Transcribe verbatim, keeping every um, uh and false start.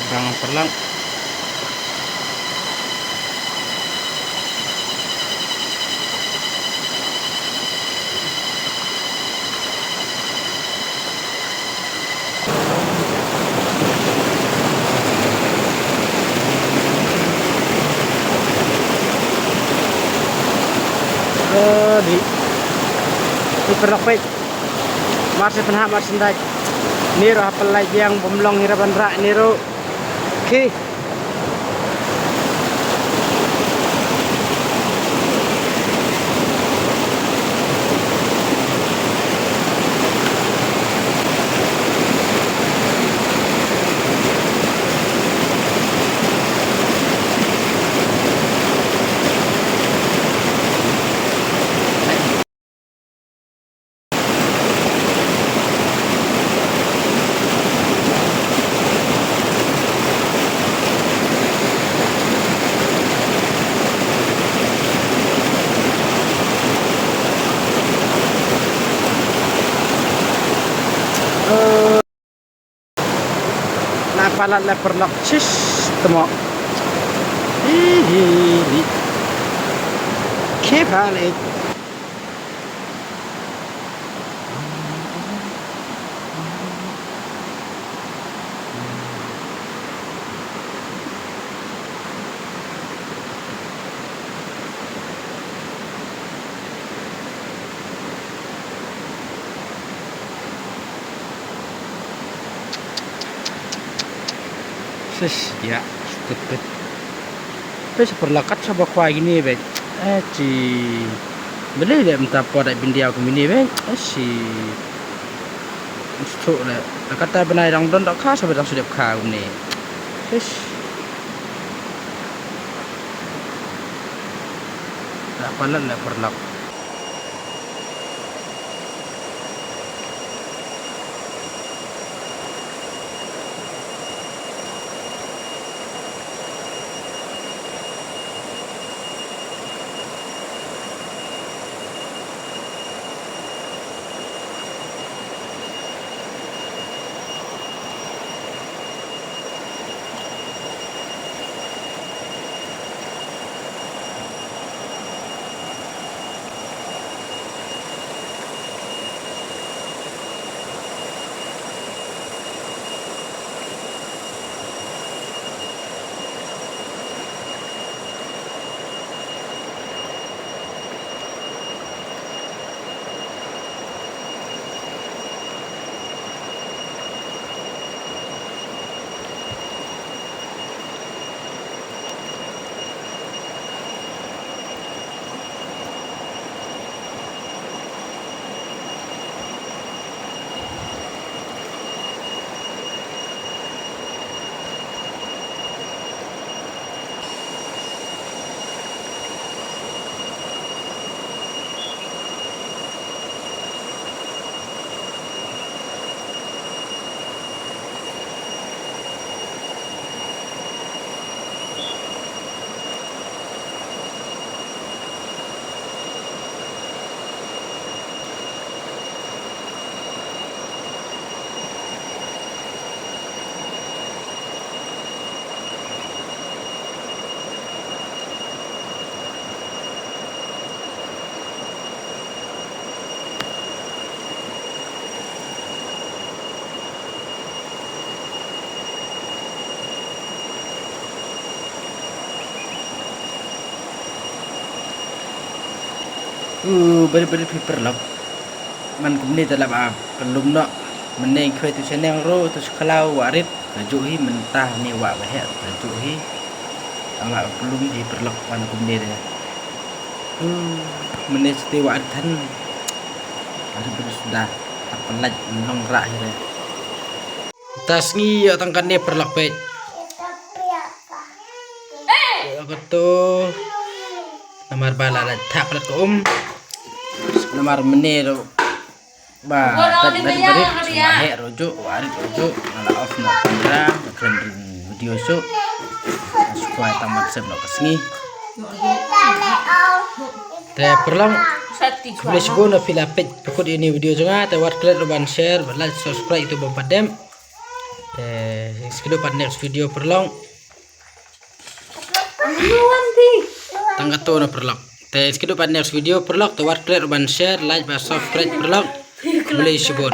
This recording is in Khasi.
Kang paralok. Aduh. Ni paralok peit. Mar shu pynhap mar shu dait. Ni ruh ha pynlait biang bym long hi ruh ban rah ni ruh. Khi. La palat la paralok, shish, tmo. Hi, hi, hi. Khie pha le. Shish, ya, stupid. Peit sha paralok, kat shaba khwai kine beit. Eh, chi. Balei leh mynta por dei India kumne beit. Eh, shi. Shu leh. Kata bnai dang don dohkha, shaba dang shu dep kha kumne. Shish. La palat la paralok. U bari bari phi paralok. Man kumne te lah ba pynlum noh. Mynne khwai tu shaneng ruh tu sha khlaw wah rit. Ka juh hi mynta ne wah ba heh ka juh hi. Nga pynlum hi paralok man kumne de. Mynne siti wah rit than. Wah rit bari suda. Hap pynlait mynlong rah hi de. Ta sngi ïa tang kane paralok peit. Ïa ka to. Namar ba la la thap palat ka um. Namar mynne ruh ba tat barit barit ba heh ruh juh, wah rit ruh juh. Nga la off noh kamera, nga kren ring video shuh. Nga shu kwah tang ban sep noh ka sngi. Te paralok, khublei shibun ba phi la peit pyrkhat ïa ine i video jong nga, te wat klet ruh ban share, ban like, subscribe ïa utu bym pat dep. Te skidol pat next video paralok. Tang katto na paralok. Te skidol pat next video paralok, te wat klet ban share, like bad subscribe paralok. Khublei shibun.